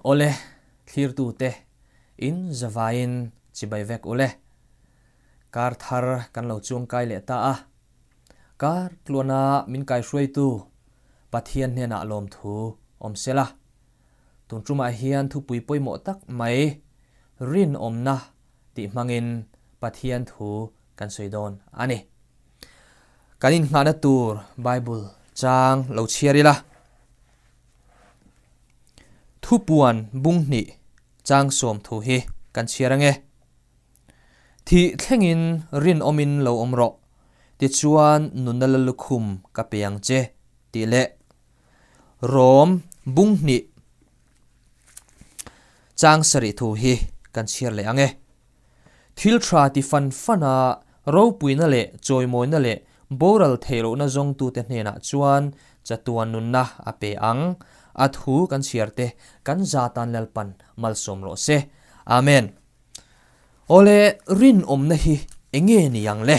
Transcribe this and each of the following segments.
Awle, thlirtute in zavaiin chibai vek ule. Kar thar kan lo chuangkai leh ta a. Kar tluana min kaihruaitu Pathian hnenah lawmthu awm sela. Tun tumah hian thupui pawimawh tak mai rinawmna tih hmangin Pathian thu kan sawi dawn a ni. Kan innghahna tur Bible chang lo chhiar ila. Thupuan bung hnih chang 30 hi kan chhiar ange. Thih thlengin rinawmin lo awm rawh, tichuan nunna la lukhum ka pe ang che tih leh Rom bung hnih chang 7 thu hi kan chhiar leh ange. Thil tha ti fan fan a, ropuina leh chawimawina leh boral theih lohna zawngtute hnenah chuan chatuan nunna a pe ang. A thu kan chhiar te kan za tan Lalpan malsawm rawh se. Amen. Awle, rinawmna hi enge ni ang le?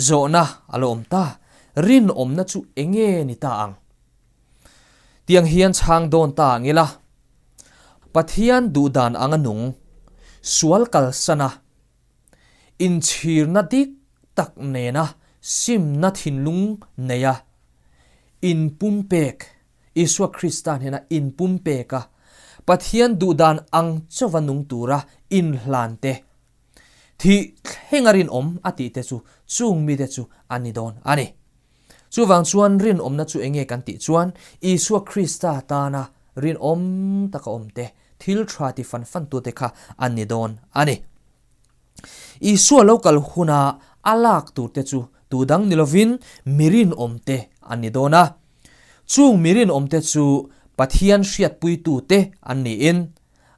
Zawhna a lo awm ta, rinawmna chu enge ni ta ang? Tiang hian chhang dawn ta ang ila, Pathian duhdan anga nung, sual kalsana, inchhirna dik tak nena simna thinlung neia inpumpek, Isua Krista hnena inpumpeka Pathian duhdan ang chauva nung tura inhlan te, thih thlenga rinawm a tih te chu chung mite chu an ni dawn a ni. Chuvang chuan rinawmna chu enge kan tih chuan Isua Krista tana rinawm taka awm te, thil tha ti fan fan tute kha an ni dawn a ni. Isua lo kal huna a lak tur te chu tu dang ni lovin mi rinawm te an ni dawn a. Chung mi rinawm te chu Pathian hriatpuitu te an niin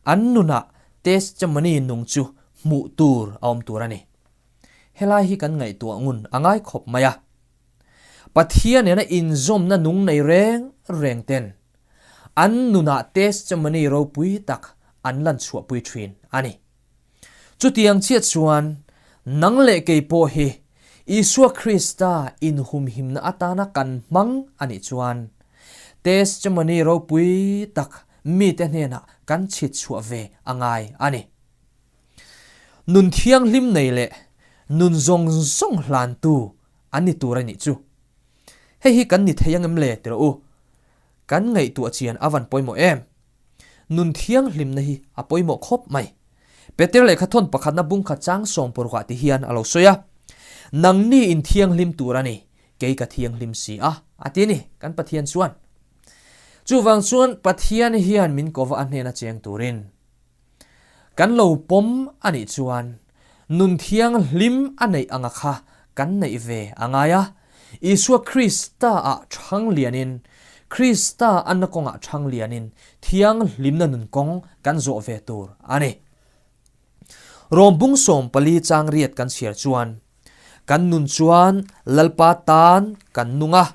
an nunah testimony nung chu hmuh tur a awm tur a ni. Helai hi kan ngaihtuah ngun a ngai khawp mai a. Pathian nena inzawmna nung nei reng reng ten an nunah testimony ropui tak an lan chhuahpui thin a ni. Chutiang chiah chuan nang leh kei pawh hi Isua Krista inhumhimna atana kan hmang a nih chuan testimony ropui tak mite hnenah kan chhit chhuah ve a ngai a ni. Nun thianghlim nei leh nun zawng zawng hlantu an ni tur a nih chu. Hei hi kan ni thei ang em le ti rawh u. Kan ngaihtuah chian a van pawimawh em? Nun thianghlimna hi a pawimawh khawp mai. Peter lehkha thawn pakhatna bungkhat chang 60 ah ti hian a lo sawi a, Nangni in thianghlim tur a ni, kei ka thianghlim si a, a ti a ni, kan Pathian chuan. Chuvang chuan Pathian hian min kova a hnena cheng turin. Kan lo pawm a nih chuan nun thianghlim a neih anga kha kan neih ve a ngai a. Isua Krista ah chhang lianin, Krista anna kawngah chhang lianin thianghlimna nun kawng kan zawh ve tur a ni. Rom bung 14 chang riat kan chhiar chuan, Kan nun chuan Lalpa tan kan nung a,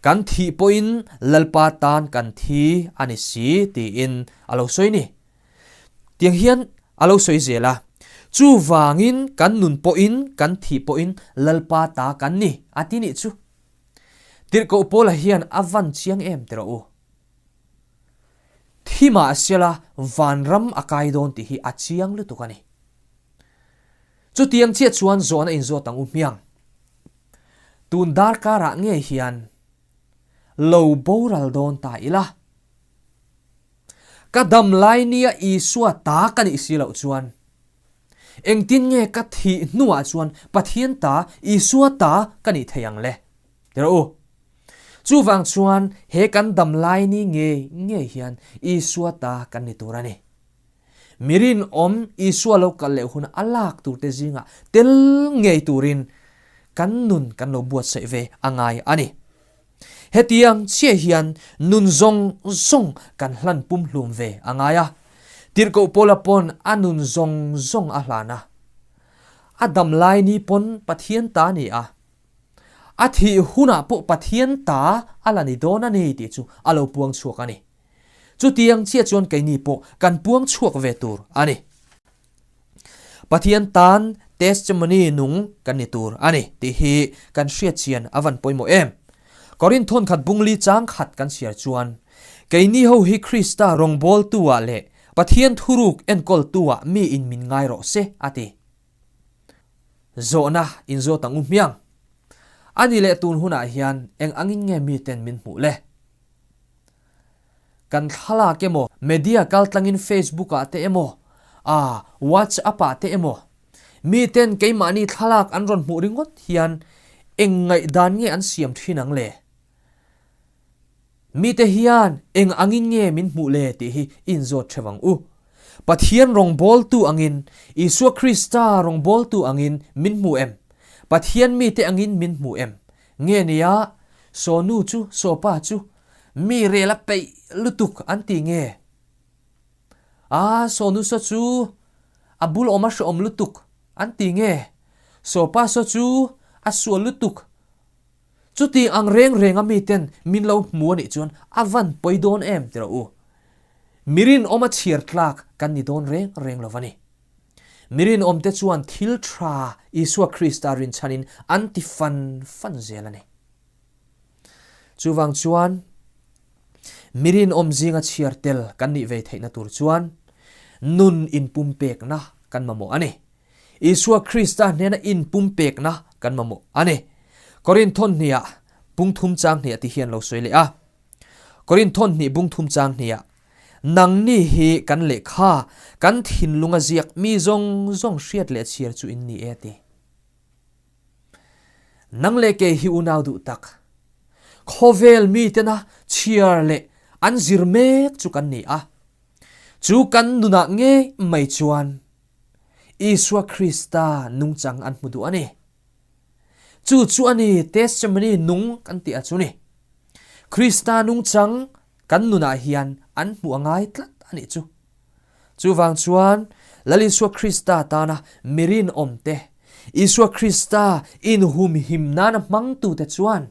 kan thih pawhin Lalpa tan kan thi a ni si tiin a lo sawi ni. Tiang hian a lo sawi zel a, Chuvangin kan nun pawhin kan thih pawhin Lalpa ta kan ni a ti nih chu. Tirhkoh Paula hian a van chiang em ti rawh u. Thi mahsela vanram a kai dawn tih hi a chiang lutuk a ni. Chutiang chiah chuan zawhna inzawt ang u hmiang. Tun darkarah ngei hian lo boral dawn ta ila. Ka dam lai nia Isua ta ka nih si loh chuan engtin nge ka thih hnuah chuan Pathian ta, Isua ta ka nih thei ang le? Ti rawh u. Chuvang chuan he kan dam lai ni ngei ngei hian Isua ta kan ni tur a ni. Mi rinawm Isua lo kal leh hun a lak turte zingah tel ngei turin kan nun kan lo buatsaih ve a ngai a ni. Hetiang chiah hian nun zawng zawng kan hlan pumhlum ve a ngai a. Tirhkoh Paula pawn a nun zawng zawng a hlan a. A dam lai ni pawn Pathian ta a ni a. A thih hunah pawh Pathian ta a la ni dawn a ni tih chu a lo puang chhuak a ni. Chutiang chiah chuan keini pawh kan puang chhuak ve tur a ni. Pathian tan testimony nung kan ni tur a ni tih hi kan hriat chian a van pawimawh em. Korinth thawnkhat bungli chang khat kan chhiar chuan. Keini ho hi Krista rawngbawltu-ah leh Pathian thuruk enkawltu-ah miin min ngai rawh se, a ti. Zawhna inzawt ang u hmiang. A ni leh tun hunah hian eng angin nge miten min hmuh le? Kan thlalak emaw, media kaltlangin Facebook-ah te emaw, aa WhatsApp-ah te emaw, miten keimahni thlalak an rawn hmuh ringawt hian eng ngaihdan nge an siam thin ang le? Mite hian eng angin nge min hmuh le tih hi inzawt theuh ang u. Pathian rawngbawltu angin, Isua Krista rawngbawltu angin min hmu em? Pathian mite angin min hmu em? Nge nia, saw nu chu, saw pa chu, mi rel a peih lutuk an ti nge? A, saw nu saw chu a bul awm a hreawm lutuk an ti nge? Saw pa saw chu a sual lutuk Chuti ang reng reng a miten min lo hmu a nih chuan a van pawi dawn em ti rawh u. Mi rinawm a chhiar tlak kan ni dawn reng reng lo va ni. Mi rinawmte chuan thil tha Isua Krista rinchhanin an ti fan fan zel a ni. Chuvang chuan mi rinawm zinga chhiar tel kan nih ve theihna tur chuan nun inpumpekna kan mamawh a ni. Isua Krista hnena inpumpekna kan mamawh a ni. Korinthon hniah bungthum chang hniah ti hian lo sawi leh a. Korinthon hnih bungthum chang hniah, Nangni hi kan lehkha, kan thinlunga ziak mi zawng zawng hriat leh chhiar chu in ni e a ti. Nang leh kei hi unau duh tak, khawvel mitena chhiar leh an zir mek chu kan ni a. Chu kan nunah ngei mai chuan Isua Krista nungchang an hmu duh a ni. Chu chu a ni testimony nung kan tih a chu ni. Krista nungchang kan nunah hian an hmuh a ngai tlat a nih chu. Chuvang chuan Lal Isua Krista tana mi rinawmte, Isua Krista inhumhim nana hmangtute chuan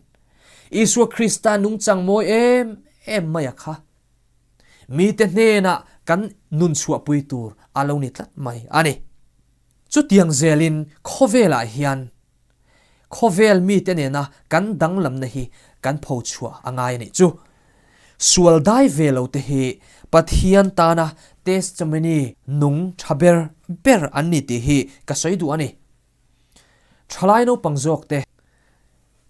Isua Krista nungchang mawi em em mai a kha. Mite hnenah kan nun chhuahpui tur a lo ni tlat mai a ni. Chutiang zelin khawvelah hian khawvel mite nena kan danglamna hi kan pho chhuah a ngai a nih chu. Sual dai ve lo te hi Pathian tana testimony nung tha ber ber an ni tih hi ka sawi duh a ni. Thalai naupang zawk te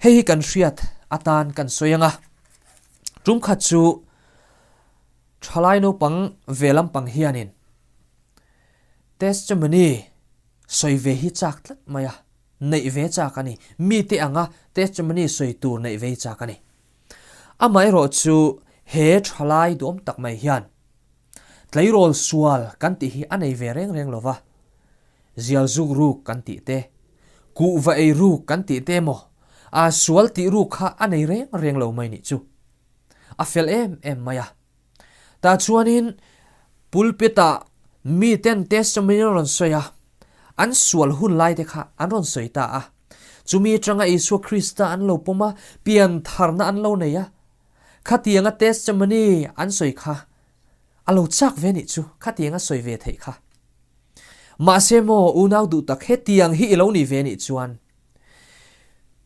hei hi kan hriat atan kan sawi ang a, tum khat chu thalai naupang ve lampang hianin testimony sawi ve hi chak tlat mai a, neih ve chak a ni, mite anga testimony sawi tur neih ve hi chak a ni. Amaherawh chu he thalai duhawm tak mai hian tleirawl sual kan tih hi a nei ve reng reng lo va, Zial zuk ruk kan tih te, kuhva ei ruk kan tih te emaw, a sual tih ruk kha a nei reng reng lo mai nih chu. A fel em em mai a. Tah chuanin pulpit-ah miten testimony an rawn sawi a, an sual hun lai te kha an rawn sawi ta a. Chumi atanga Isua Krista an lo pawm a, piantharna an lo nei a. Khatianga testimony an sawi kha A lo chak ve nih chu, khatiang a sawi ve theih kha. Mahse maw unau duh tak hetiang hi i lo nih ve nih chuan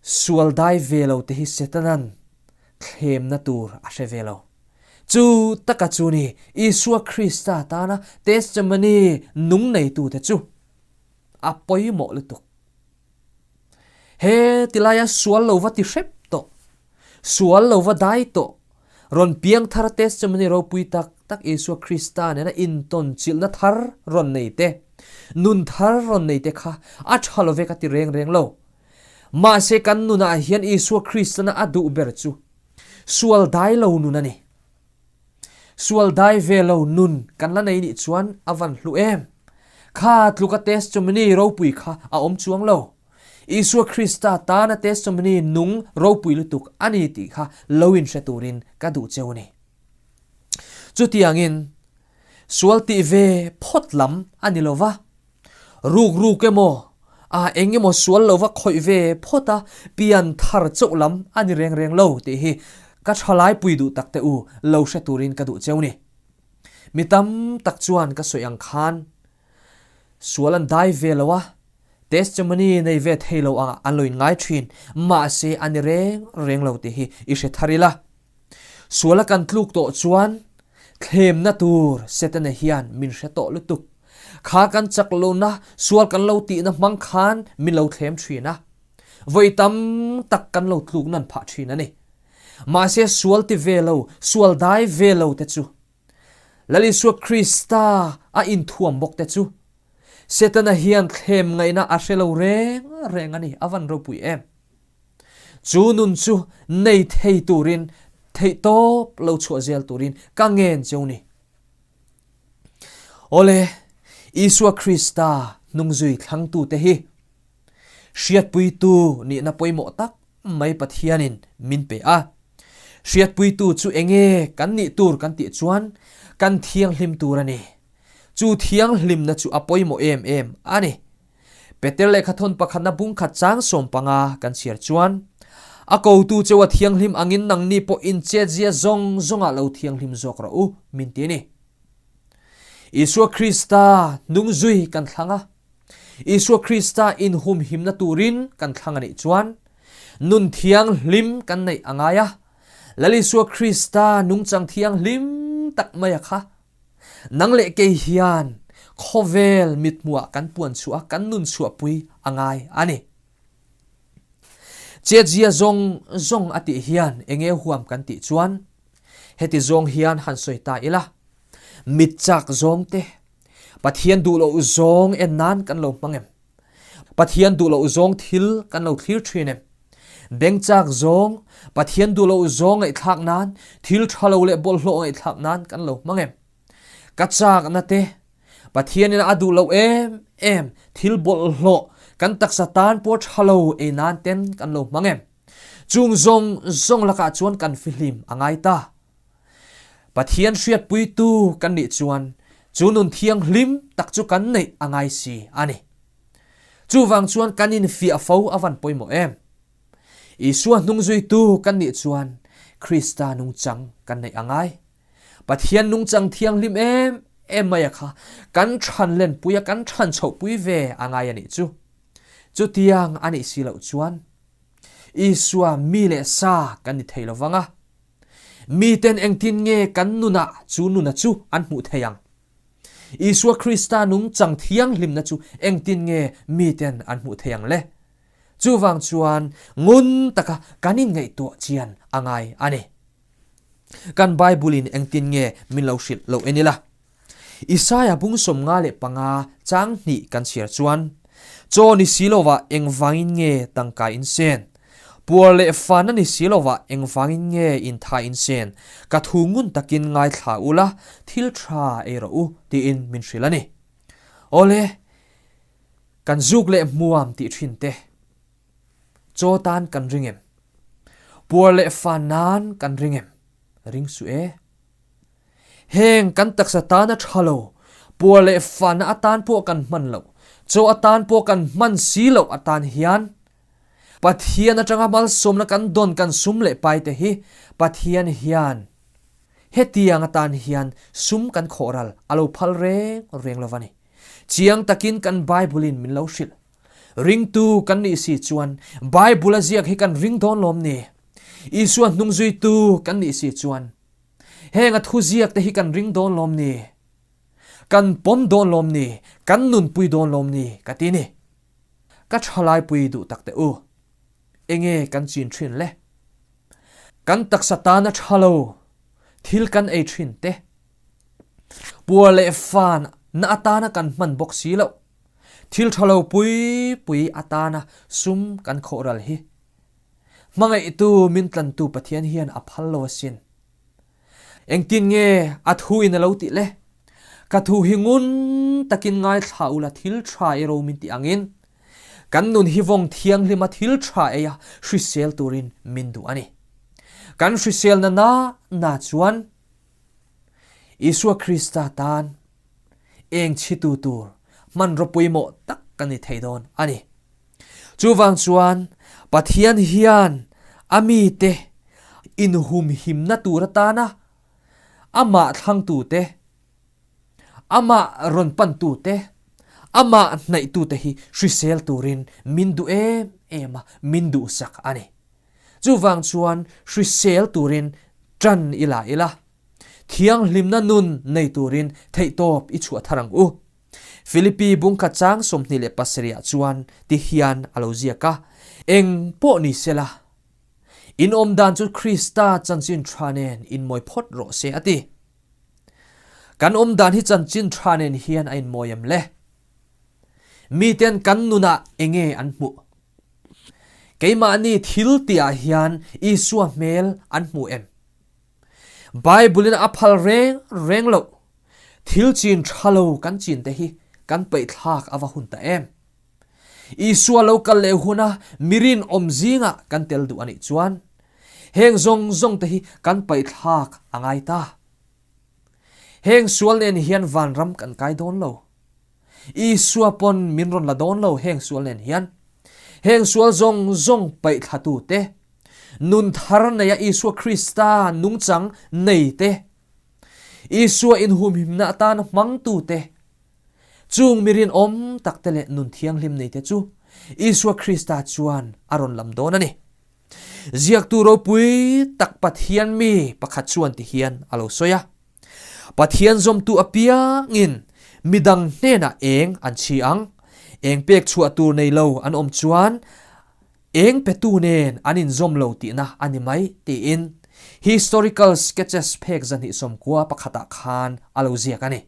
sual dai ve lo te hi Setanan thlemna tur a hre ve lo. Chu taka chu ni Isua Krista tana testimony nung neitute chu a pawimawh lutuk. He tilaia sual lo va ti hrep tawh, sual lo va dai tawh, rawn piang thar testimony ropui tak tak Isua Krista nena intawn chilhna thar rawn nei te, nun thar rawn nei te kha a tha lo ve ka ti reng reng lo. Mahse kan nunah hian Isua Kristana a duh ber chu sual dai lo nun a ni. Sual dai ve lo nun kan la nei nih chuan a van hlu em? Kha tluka testimony ropui kha a awm chuang lo. Isua Krista tana testimony nung ropui lutuk a ni tih kha lo inhre turin ka duh cheu a ni. Chutiangin sual tih ve phawt lam a ni lo va. Ruk ruk emaw, a eng emaw sual lova khawih ve phawt a, pian thar chauh lam a ni reng reng lo tih hi ka thalai pui duh tak te u lo hre turin ka duh cheu ni. Mi tam tak chuan ka sawi ang khan sual an dai ve lo a, testimony nei ve thei lo angah an lo inngai thin, mahse a ni reng reng lo tih hi i hre thar ila. Suala kan tluk tawh chuan thlemna tur Setana hian min hre tawh lutuk. Kha kan chak lohna, sual kan lo tihna hmang khan min lo thlem thin a. Vawi tam tak kan lo tluk nan phah thin a ni. Mahse sual ti ve lo, sual dai ve lo te chu Lal Isua Krista a inthuam bawk te chu Setana hian thlem ngaihna a hre lo reng reng a ni, a van ropui em. Chu nun chu nei thei turin theihtawp lo chhuah zel turin ka ngen cheu ni. Awle, Isua Krista hnungzui thlangtute hi hriatpuitu nihna pawimawh tak mai Pathianin min pe a. Hriatpuitu chu enge kan nih tur kan tih chuan kan thianghlim tur a ni. Chu thianghlimna chu a pawimawh em em a ni. Peter lehkhathawn pakhatna bungkhat chang 15 kan chhiar chuan, A kotu cheu a thianghlim angin nangni pawh inchetzia zawng zawngah lo thianghlim zawk rawh u, min ti a ni. Isua Krista hnungzui kan thlang a, Isua Krista inhumhimna turin kan thlang a nih chuan, nun thianghlim kan neih a ngai a, Lal Isua Krista nungchang thianghlim tak mai a kha Nang leh kei hian khawvel mithmuah kan puan chhuah a, kan nun chhuahpui a ngai a ni. Chetzia zawng zawng a tih hian enge huam kan tih chuan heti zawng hian han sawi ta ila, mit chak zawng te, Pathian duh loh zawng en nan kan lo hmang em? Pathian duh loh zawng thil kan lo thlir thin em? Beng chak zawng, Pathian duh loh zawng ngaihthlak nan, thil tha lo leh bawlhhlawh ngaihthlak nan kan lo hmang em? Ka chakna te, Pathianin a duh loh em em thil bawlhhlawh kan taksa tan pawh tha lo ei nan ten kan lo hmang em? Chung zawng zawng lakah chuan kan fihlim a ngai ta. Pathian hriatpuitu kan nih chuan chu nun thianghlim tak chu kan neih a ngai si a ni. Chuvang chuan kan infiah fo a van pawimawh em? Isua hnungzuitu kan nih chuan Krista nungchang kan neih a ngai. Pathian nungchang thianghlim em em mai a kha kan than lenpui a, kan than chhohpui ve a ngai a nih chu. Chutiang a nih si loh chuan Isua mi leh sa kan ni thei lo vang a. Miten engtin nge kan nunah chu nuna chu an hmuh thei ang? Isua Krista nungchang thianghlimna chu engtin nge miten an hmuh thei ang le? Chuvang chuan ngun taka kan inngaihtuah chian a ngai a ni. Kan Bible-in engtin nge min lo hrilh loh en ila? Isaia bung 55 chang hnih kan chhiar chuan, Chaw ni si lovah engvangin nge tangka in sen? Puar leh fana ni si lovah engvangin nge in tha in sen? Ka thu ngun takin ngaithla ula, thil tha ei rawh u, tiin min hrilh a ni. Awle, kan zuk leh hmuam tih thin te, chaw tan kan ring em? Puar leh fan nan kan ring em? Ring suh e. Heng kan taksa tana tha lo, puar leh fahna atan pawh kan hman loh, chaw atan pawh kan hman si loh atan hian Pathian atanga malsawmna kan dawn kan sum leh pai te hi Pathian hian hetiang atan hian sum kan khawh ral a lo phal reng reng lo va ni. Chiang takin kan Bible in min lo hrilh. Ringtu kan nih si chuan Bible a ziak hi kan ring dawn lawm ni? Isua hnungzuitu kan nih si chuan Heng a thuziak te hi kan ring dawn lawm ni? Kan pawm dawn lawm ni? Kan nunpui dawn lawm ni? Ka ti ni. Ka thalaipui duh tak teh u. Enge kan chin thin le? Kan taksa tana tha lo thil kan ei thin te, puar leh fan na atana kan hman bawk si loh, thil tha lo pui pui atana sum kan khawh ral hi Hmangaihtu min tlantu Pathian hian a phal lo asin. Engtin nge a thu in a lo tih le? Ka thu hi ngun takin ngaithla ula thil tha ei ro min tih angin, kan nun hi vawng thianghlima thil tha ei a hrisel turin min duh a ni. Kan hriselna na na chuan Isua Krista tan eng chhitu tur hmanraw pawimawh tak kan ni thei dawn a ni. Chuvang chuan Pathian hian a mite inhumhimna tur atana amah thlangtute, amah rawn pantute, amah hnaihtute hi hrisel turin min duh em em a, min duhsak a ni. Chuvang chuan hrisel turin. Ṭan i la ila, thianghlimna nun nei turin theihtawp i chhuah thar ang u. Philippi bungkhat chang 27 ah chuan ti hian a lo ziak a, Eng pawh ni sela, in awm dan chu Krista chanchin ṭha nen inmawi phawt rawh se a ti. Kan awm dan hi chanchin ṭha nen hian a inmawi em le? Miten kan nunah enge an hmuh? Keimahni thil tihah hian Isua hmel an hmu em? Bible-in a phal reng reng loh. Thil chin tha lo kan chin te hi kan peihthlak a va hun ta em? Isua lo kal leh huna mi rinawm zingah kan tel duh a nih chuan heng zawng zawng te hi kan peihthlak a ngai ta. Heng sual nen hian vanram kan kai dawn lo. Isua pawn min rawn la dawn lo heng sual nen hian. Heng sual zawng zawng paihthlatu te, nun thar neia Isua Krista nungchang nei te, Isua inhumhimna atana hmangtu te, chung mi rinawm tak te leh nun thianghlim nei te chu Isua Krista chuan a rawn lam dawn a ni. Ziaktu ropui tak Pathian mi pakhat chuan ti hian a lo sawi a, Pathian zawmtu apiangin midang hnenah eng an chhi ang, eng pek chhuah tur nei lo an awm chuan eng petu nen an inzawm lo tihna a ni mai tiin Historical Sketches phek 290 pakhatah khan a lo ziak a ni.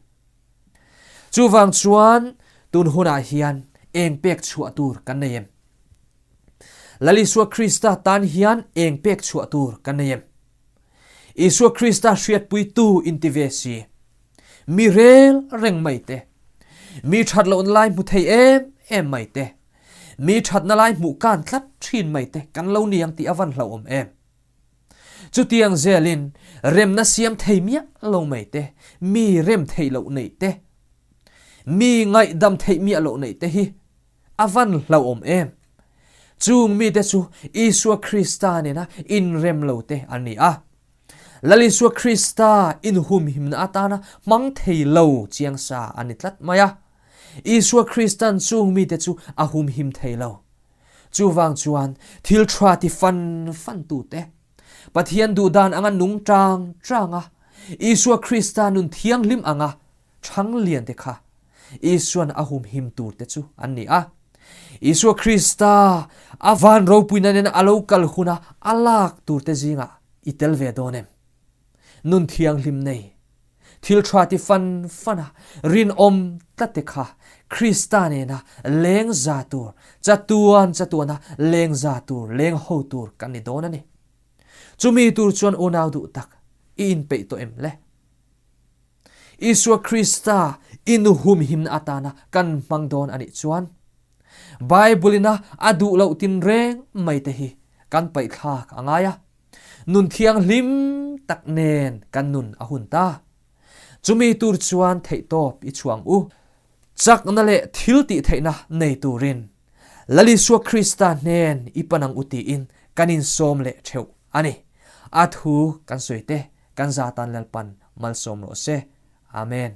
Chuvang chuan tun hunah hian eng pek chhuah tur kan nei em? Lal Isua Krista tan hian eng pek chhuah tur kan nei em? Isua Krista hriatpuitu inti ve si, mi rel reng mai te, mi that lohna lai hmu thei em em mai te, mi thatna lai hmuh kan tlat thin mai te kan lo ni ang tih a van hlauhawm em? Chutiang zelin remna siam thei miah lo mai te, mi rem theih loh neih te, mi ngaihdam theih miah loh neih te hi A van hlauhawm em! Chung mite chu Isua Krista nena inrem lo te an ni a. Lal Isua Krista inhumhimna atana hmang thei lo chiang sa an ni tlat mai a. Isua Kristan chung mite chu a humhim thei lo. Chuvang chuan thil tha ti fan fan tute, Pathian duhdan anga nung tang tang a, Isua Krista nun thianghlim anga Thang lian te kha Isuan a humhim tur te chu an ni a. Isua Krista a van ropuina nen a lo kal huna a lak tur te zingah i tel ve dawn em? Nun thianghlim nei, thil tha ti fan fan a rinawm tlat te kha Krista nena leng za tur, chatuan chatuana leng za tur, leng ho tur kan ni dawn a ni. Chumi tur chuan unau duh tak i inpeih tawh em le? Isua Krista inhumhimna atana kan hmang dawn a nih chuan Bible-ina a duh loh tinreng mai te hi kan paihthlak a ngai a, nun thianghlim tak nen kan nun a hun ta. Chumi tur chuan theihtawp i chhuang u. Chakna leh thil tih theihna nei turin Lal Isua Krista hnen i pan ang u tiin kan insawm leh theuh a ni. A thu kan sawi te kan za tan Lalpan malsawm rawh se. Amen.